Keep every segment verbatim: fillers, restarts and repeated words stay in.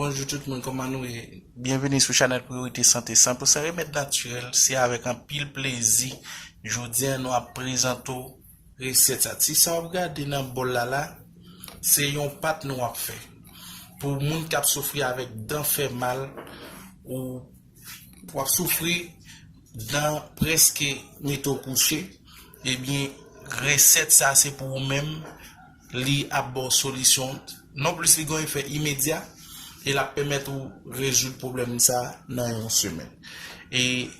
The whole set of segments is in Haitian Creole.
Bonjou tout moun, kòman nou ye? Byenveni sou chanèl Priyorite Sante, san pou san remèd natirèl. Se avèk anpil plezi jodi a nou ap prezante w resèt sa. Ti sa w ap gade nan bòl la la, se yon pat nou ap fè. Pou moun k ap soufri avèk dan fè mal, ou w ap soufri dan prèske mete w kouche, ebyen, resèt sa se pou ou menm, li ap ba w solisyon. Non plis li gen efè imedya e l ap pèmèt ou rezoud pwoblèm sa nan yon semèn. E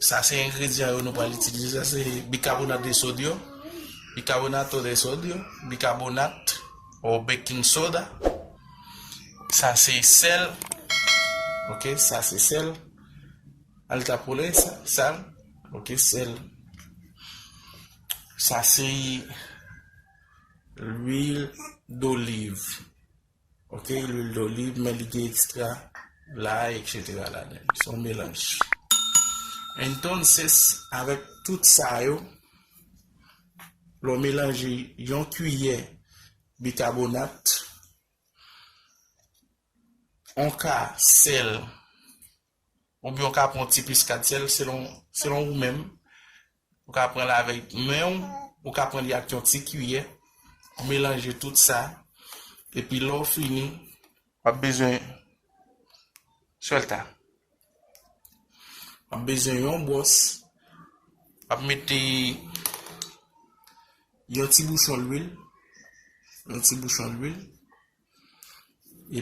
sa se engredyan yo nou pral itilize. Sa se bikabonat de sodyòm, bicarbonato de sodio, bikabonat ou baking soda. Sa se sèl. Ok, sa se sèl. Al tapole sa, sal. Ok, sèl. Sa se lwil doliv. Ok, lwil doliv, men li gen ekstra lay, etsetera ladan. Se yon melanj. Entonces, avèk tout sa yo, lè w melanje yon kiyè bikabonat, yon ka sèl, oubyen w ka pran yon ti piskad sèl, selon, selon ou menm. Ou ka pran l avèk men w, ou ka pran li ak yon ti kiyè, ou melanje tout sa, epi lè w fini, w ap bezwen, suelta, w ap bezwen yon bwòs, w ap mete yon ti bouchon lwil, yon ti bouchon lwil,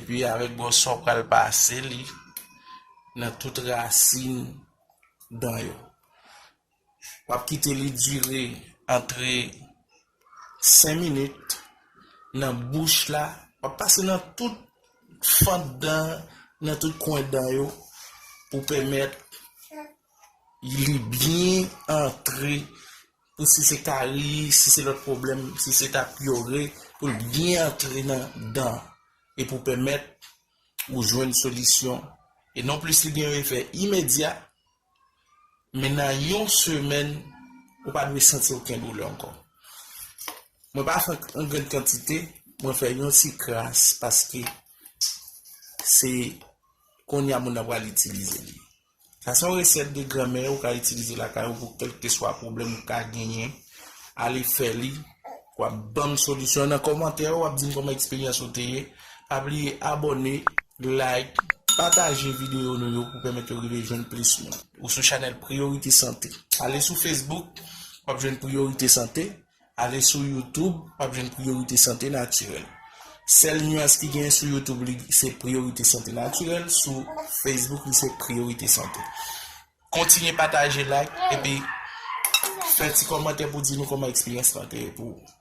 epi avèk bwòs sa w pral pase li nan tout rasin dan yo. W ap kite li dire antre senk minit nan bouch la. W ap pase nan tout fant dan, nan tout kwen dan yo pou pèmèt li byen antre, pou si se kari, si se lòt pwoblèm, si se tapyore, pou l byen antre nan dan e pou pèmèt ou jwenn solisyon. E non plis li gen yon efè imedya, men nan yon semèn, ou pa dwe santi okenn doulè ankò. Mwen pa fè an grann kantite, mwen fè yon ti kras paske se kounye a moun nan pral itilize li. Sa se yon resèt de granmè ou ka itilize lakay ou pou kèlkeswa pwoblèm ou ka genyen. Ale fè li, w ap ban m solisyon nan kòmantè, w ap di m kòman eksperyans ou te ye. Pa bliye abòne, like, pataje videyo nou yo pou pèmèt yo rive jwenn plis moun. Ou sou chanèl Priyorite Sante. Ale sou Facebook, w ap jwenn Priyorite Sante. Ale sou YouTube, w ap jwenn Priyorite Sante Natirèl. Sèl nyans ki genyen sou YouTube, li, se Priyorite Sante Natirèl. Sou Facebook, li se Priyorite Sante. Kontinye pataje, like, epi fè ti kòmantè pou di nou kòman eksperyans lan te ye pou ou.